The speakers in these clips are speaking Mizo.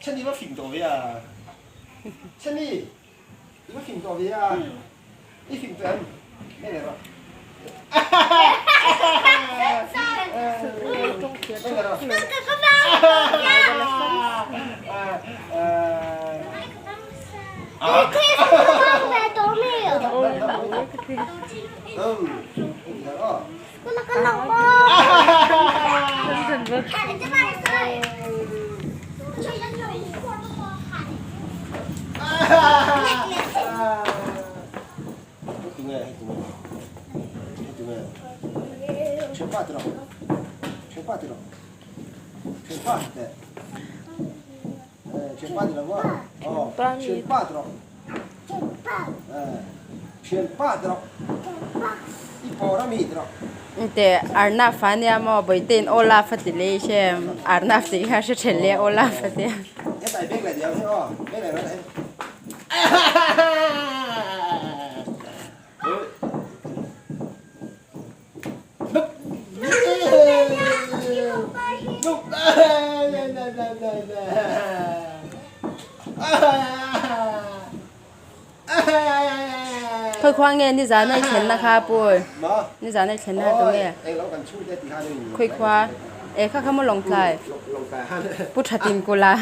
Chani va fing tawh ve a. Chani, i va fing tawh ve a. I fing tawh em? Nge le rawh. Nge le rawh. Te Arnaf a nia maw Bawihte in Olaf a ti leh i hre em? Arnaf tih kha hre then leh Olaf a tia. Khawi khua nge nizan a i thlenna kha Paul? Nizan a i thlenna kha tunge? Khawi khua? E kha kha maw Lawngtlai? Pu Thatin Kula.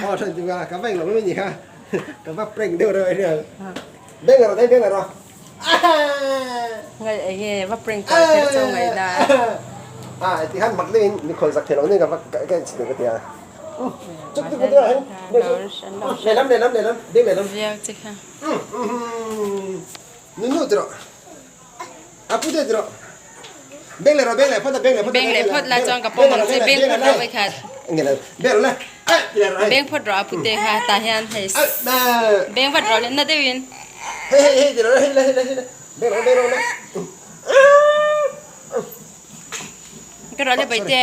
Ngai enge va prank kual kher chu ngaihna. Viau che kha. Beng leh phawt la chuan ka pawm ang che beng phawt rawh vawikhat. Beng phawt rawh a pute kha tah hian hei beng vat rawh le na deuhin. Ka rawh le Bawihte.